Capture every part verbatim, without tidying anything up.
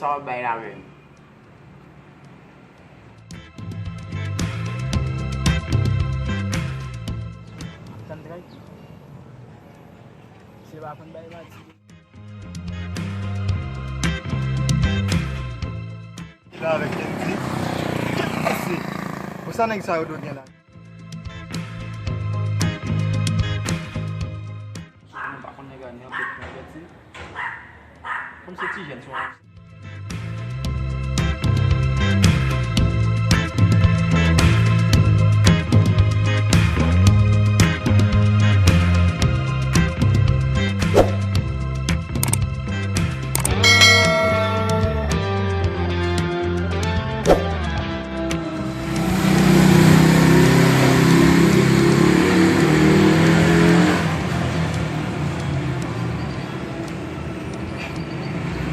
Sa w ap bay la menm? Tann trèt. Se pa konn bay manti. Ki la avèk Kendy. Kendy, mesye. Pou sa nèg sa yo dwe gen la. Mwen pa konn nèg la ni anpil konvèti. Kòm se ti jèn, se yon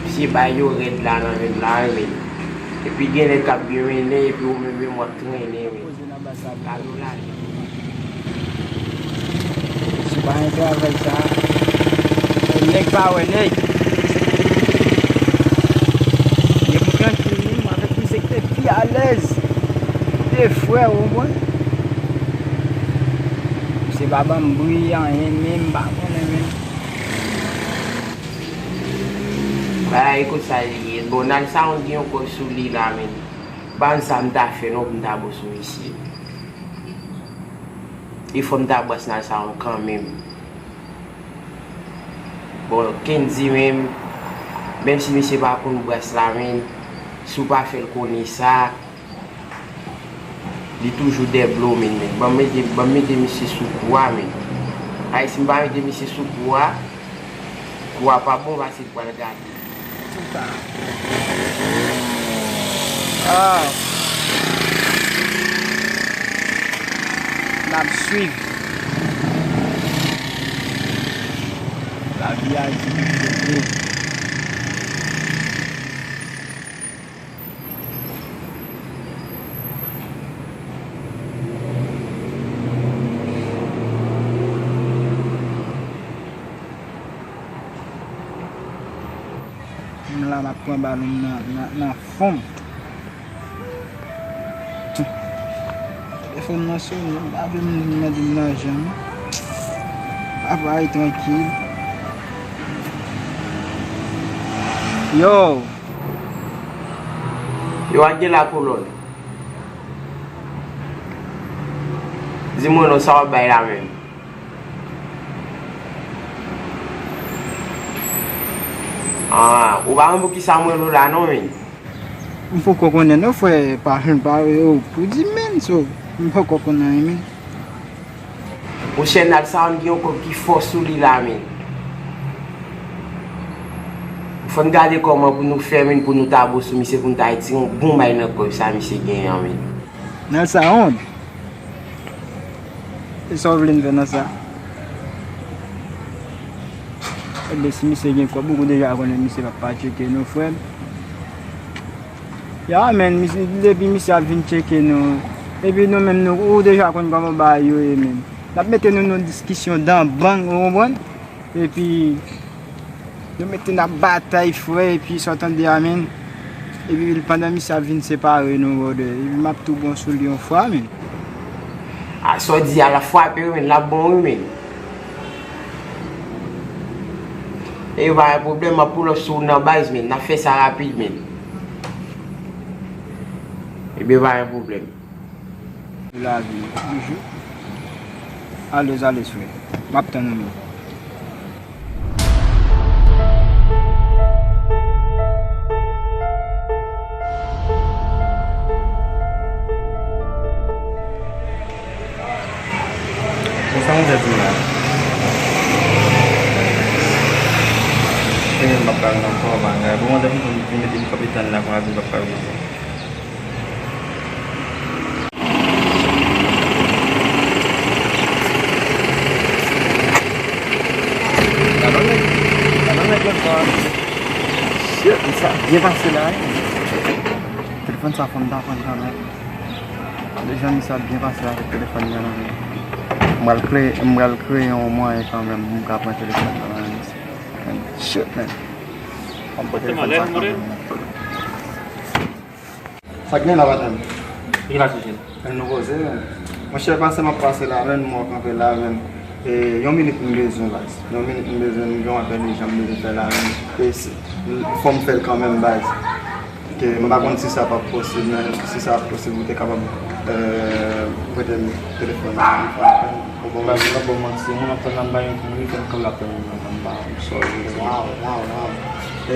Misye bay yo rèd la nan menm la, wi, men. Epi gen nèg k ap byen mennen, epi ou menm, menm w ap trennen, wi. Poze nan bas la. Gade w la. Se pa yon travay sa. Nèg pa wè nèg. Gen pou trankil, wi, m avèk misye ki te pi alèz. De frè, ou konprann? Misye pa ban m bri, anyen, men m pa konnen, men. Bagay, kote sa li ye? Bon, Nalsaron gen yon kòb sou li la, men. M pa konn sa m ta fè non pou m ta bon sou misye. E fò m ta bwès Nalsaron kanmenm. Bon, Kendy menm, menm si misye pa konn bwès la, men, si w pa fè l konnen sa, li toujou dèblo, men, men. Ban m mete, ban m mete misye sou kou a, men. Ay, si m pa mete misye sou kou a, kou a p ap bon, pase l pral gate. Ah. N ap swiv. Lavi a di li vle. M la, m ap pran balon m nan, nan, nan fon m. Telefòn nan sonnen, m pa vle moun mande m lajan, non. Papa, e trankil. Yo! Yo, a gen la kolòn. Di mwen non, sa w ap bay la menm? Ah, ou pa konn poukisa m rele w la non, men. M poko konnen non, frè, pa, pa, yo, pou di, men, so, m poko konnen anyen, men. Monchè, Nalsaron gen yon kòb ki fò sou li la, men. Fò n gade kòman pou nou fè, men, pou nou ta bon sou misye, pou nou ta retire yon bon bay nan kòb sa misye genyen an, men. Nalsaron? E sa w vle n fè nan sa? Ebyen, si misye gen kòb, ou deja konnen misye p ap pa tcheke nou, frè m. Ya, men, misye, depi misye ap vin tcheke nou, epi nou menm, nou, ou deja konn kòman bagay yo ye, men. N ap mete nou nan diskisyon dan bang, ou konprann? Epi, nou mete n ap batay, frè, epi sa w tande a, men. Epi, pandan misye ap vin separe nou, brother, epi m ap tou bon sou li yon fwa, men. A, sa w di a, l ap frape wi, men, l ap bon wi, men. E pa gen pwoblèm, m ap pull up sou ou nan baz, men. N ap fè sa rapid, men. Ebyen, pa gen pwoblèm. Lavi, toujou. Alèz, alèz, frè. M ap tann ou, men. Bon, sa manzè di m la? E men m ap pral nan kò bagay. Bon, manzè fin fin mete m kòb etan la, konn ap di m p ap pral rive. Gadon nèg, gadon nèg lòt bò a. Shit, sa byen pase la, wi. Telefòn sa fò m ta pran kanmenm. Deja misye ap byen pase avèk telefòn nan nan men. M pral kreye, m pral kreye yon mwayen kanmenm pou m ka pran telefòn nan nan men misye. Shit, man. Fò m pran telefòn sa kanmenm. Sa k gen la, patnè m? Ki la, Tijèn? Ann nou poze, men. Monchè, pase m ap pase la, men, mwen kanpe la, men. E, yon minit m bezwen, baz. Yon minit m bezwen, m gen yon apèl ijan m bezwen fè la, men. E, si, fò m fè l kanmenm, baz. Ke m pa konn si sa p ap posib, men si sa ap posib, ou te kapab, e, prete m telefòn nan, m fè apèl. Ou konprann? Baz, m p ap ba w manti, mwen ap tann nan bay yon kouri, fè m kanpe ap tann nan, nan ba, I'm sorry. Waw, waw, waw. E,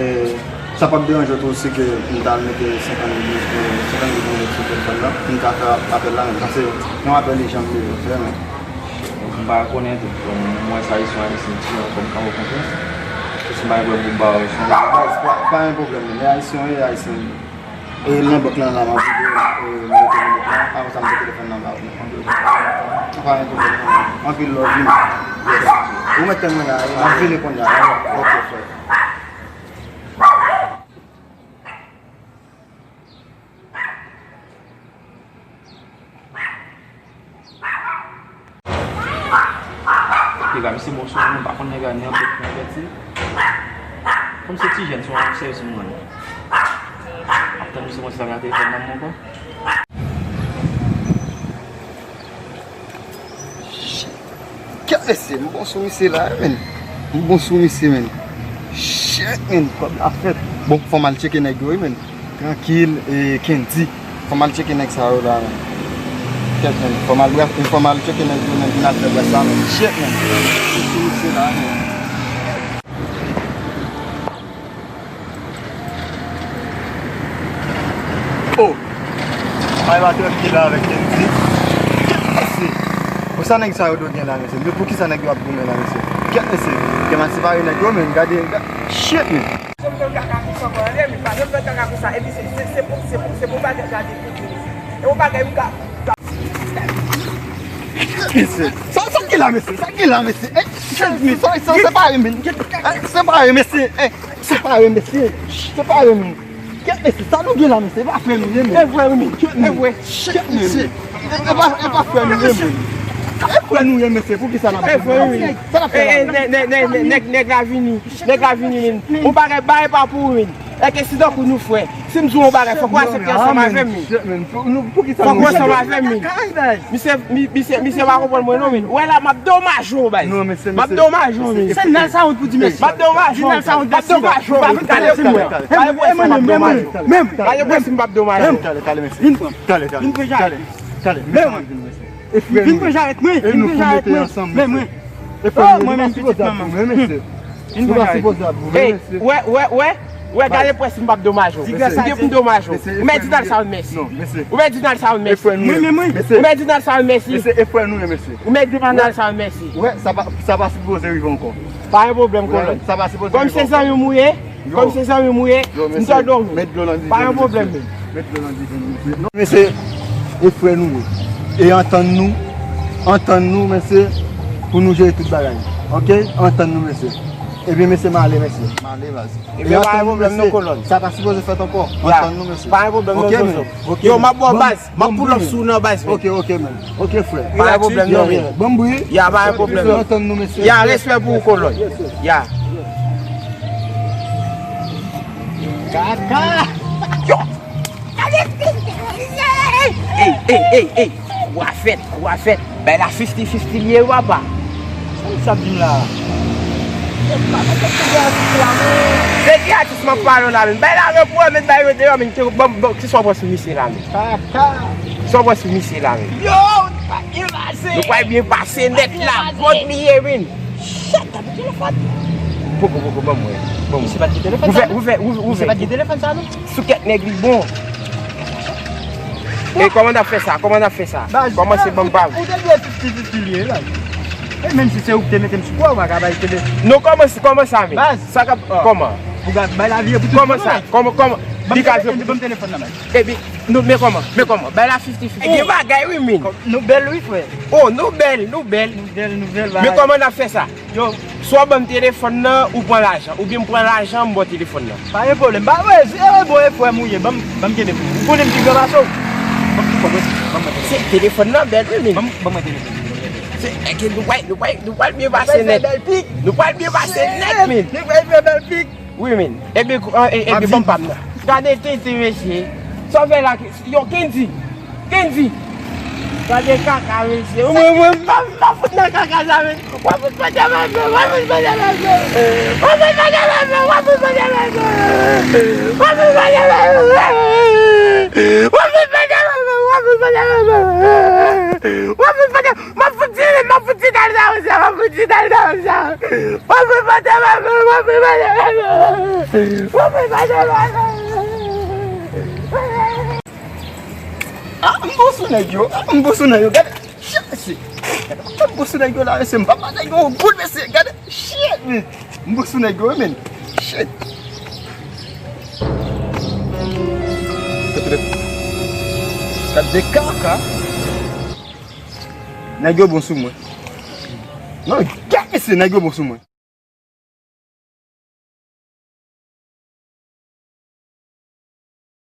sa p ap deranje w tou si ke m ta al mete senkant goud, e, senkant goud mwen sou telefòn nan, pou m ka fè apèl la menm, paske yon apèl ijan m bezwen fè, men. M pa konnen tou, bon, m wè sa Ayisyen, Ayisyen ti jan kòm ka w konprann. Si m pa gen pwoblèm pou m ba w, Ayisyen. Baz, pa, pa gen pwoblèm, men Ayisyen, wi, Ayisyen. E, nan bank lan la, m ap vide, e, m mete minit la, apre sa, m mete telefòn nan ba w. Pa gen pwoblèm, non. Anpil love, wi. Yes. Ou mèt tann mwen la, m ap vini kounye a, wi. Ok, frè. Piga, misye bon sou mwen, m pa konn nèg la ni anpèt ni anpèt. Kòm se ti jèn, se yon sèvis m rann. Ap tann misye konsa nan telefòn nan mwen ankò. Kèt mesye, m bon sou misye la, wi, men. M bon sou misye, men. Shit, men, kòb la fèt. Bon, fò m al tcheke nèg yo, wi, men. Trankil, e, Kendy. Fò m al tcheke nèg sa yo la, men. Kèt, men. Fò m al brèf, fò m al tcheke nèg yo, men, vin al fè brèf sa, men. Shit, men. M bon sou misye la, men. Oh! May batè ki la avèk Kendy. Kèt mesye! Pou sa nèg sa yo dwe gen la, mesye? Men poukisa nèg yo ap goumen la, mesye? Kèt mesye! Gen mal separe nèg yo, men gade, gade. Shit, men! Janm fè kaka konsa ankò, tande, men pa janm fè kaka konsa. Epi se, se, se pou, se pou, se pou bagay gade pou di, mesye. E yon bagay m ka, ka Mesye, sa, sa ki la, mesye? Sa ki la, mesye? Eh, sa, sa, separe, men. Eh, separe, mesye. Eh, separe, mesye. Separe, men. Kèt, mesye, sa nou gen la, mesye? E pa frè nou ye, men. E vre, wi, men. Kèt, men. E vre. Kèt, mesye. E, e pa, e pa frè nou ye, men. E frè nou ye, mesye. Poukisa n ap fè? E vre, wi. Sa n ap fè la? Eh, eh, nèg, nèg, nèg, nèg, nèg la vini. Nèg la vini, men. Ou pa gen bagay pa pou ou, men. Èske si tankou nou frè, si m di w yon bagay, fòk ou aksepte ansanm avè m, men. Fòk ou ansanm avè m, men. Misye, mi-, misye, misye pa konprann mwen, non, men. Ou wè la, m ap domaje w, baz. M ap domaje w, men. Se nal sa wont pou di mesye. M ap domaje w. M ap domaje w. Gade prensip m ap domaje w. Gade prensip m ap domaje w. Vin pran. Vin pran jarèt. Vin pran jarèt mwen. Vin pran jarèt mwen. Men mwen. E frè nou, nou pa sipoze ap goumen, mesye. Nou pa sipoze ap goumen, mesye. Wè, wè, wè, wè, gade prensip m p ap domaje w. Ou gen pou m domaje w. Ou mèt di Nalsa yon mèsi. Ou mèt di Nalsa yon mèsi. Ou mèt di Nalsa yon mèsi. Ou mèt di Nalsa yon mèsi. Wè, sa pa, sa pa sipoze rive ankò. Pa gen pwoblèm, kolòn. Kòm se zanmi m ou ye, Kòm se zanmi m ou ye, m tande w. Pa gen pwoblèm, men. Met dlo nan divin, mesye. Non, mesye, e frè nou ye. E antann nou, antann nou, mesye, pou nou jere tout bagay. Oke? Antann nou, mesye. Ebyen, mesye, m ale, mesye. M ale, baz. Ebyen, pa gen pwoblèm, non, kolòn. Sa pa sipoze fèt ankò. Antann nou, mesye. Pa gen pwoblèm, non, Zozo. Yo, m ap ba w baz. M ap pull up sou ou nan baz, men. Oke, oke, men. Oke, frè. Pa gen pwoblèm, non, men. Ban m bri. Ya, pa gen pwoblèm. Antann nou, mesye. Ya, respè pou ou, kolòn. Ya. Kaka! Yo! Ey, ey, ey, ey! Kou a fèt, kou a fèt. Bay la fifty fifty li ye, papa. Sa m sa di m la? Se ki atis m ap pale w la, men? Bay la repou, men bay yo deyò, men. Bon, bon, kisa w pran sou misye la, men? Kaka! Kisa w pran sou misye la, men? Yo, nou pa byen pase. Nou pral byen pase nèt la. Bon, li ye, men. Shit, gade telefòn. Poko, poko, ban m wè. Ban m wè. Misye pa t gen telefòn sa, non? Ouvè, ouvè, ouvè. Misye pa t gen telefòn sa, non? Sou kèt nèg li bon. E kòman n ap fè sa? Kòman n ap fè sa? Kòmanse ban m pa. Ou te dwe fifty fifty li ye, baz. E menm si se ou ki te mete m sou bwa, ou pa ka bay telefòn. Non, kòmanse, kòmanse avè. Baz. Sa k ap, kòman? Ou ka bay la vire pou tout moun, baz. Kòman sa? Kòman, kòman? Li ka jwe pou tout. Ban m telefòn nan, baz. Epi, nou, men kòman? Men kòman? Bay la fifty fifty. E gen bagay, wi, men. Nou bèl, wi, frè. Oh, nou bèl, nou bèl. Nou bèl, nou bèl, baz. Men kòman n ap fè sa? Yo, swa w ban m telefòn nan, ou pran lajan, oubyen m pran lajan, m ba w telefòn nan. Pa gen pwoblèm. Ba, wè, se, e, bon, e frè m ou ye, ban m, ban m kenbe pou ou. Ou konnen m pi gran pase w. Ban m, ban m, ban m, ban m. Se telefòn nan bèl, wi, men. Ban m, ban m telefòn. Se, e, ke nou pral, nou pral, nou pral byen pase nèt. Nou pral byen pase nèt, men. Nou pral fè bèl pik. Wi, men. Epi, e, e, epi, ban m pa m nan. Gade tenten, mesye. Sa w fè la, yo, Kendy! Kendy! Gade kaka, mesye. Mwen, mwen, m pa, m pa fout nan kaka sa, men. W ap fout pandan m ap fè, w ap fout pandan m ap fè. W ap fout pandan m ap fè, w ap fout pandan m ap fè. W ap fout pandan m ap fè, w ap fout pandan m ap fè. W ap fout pandan m ap fè, w ap fout pandan m ap fè. W ap fout pandan, m ap fout tire, m ap fout tire dal sa, mesye, m ap fout tire dal sa, mesye. W ap fout pandan m ap fè, w ap fout pandan m ap fè. W ap fout pandan m ap fè. Ah, m bon sou nèg yo. Ah, m bon sou nèg yo. Gade. Shit, mesye. Gade, m bon sou nèg yo la, mesye. M pa pa nèg yo goud, mesye. Gade. Shit, men. M bon sou nèg yo, men. Shit. Gade de kaka. Nèg yo bon sou mwen. Non, gade, mesye, nèg yo bon sou mwen.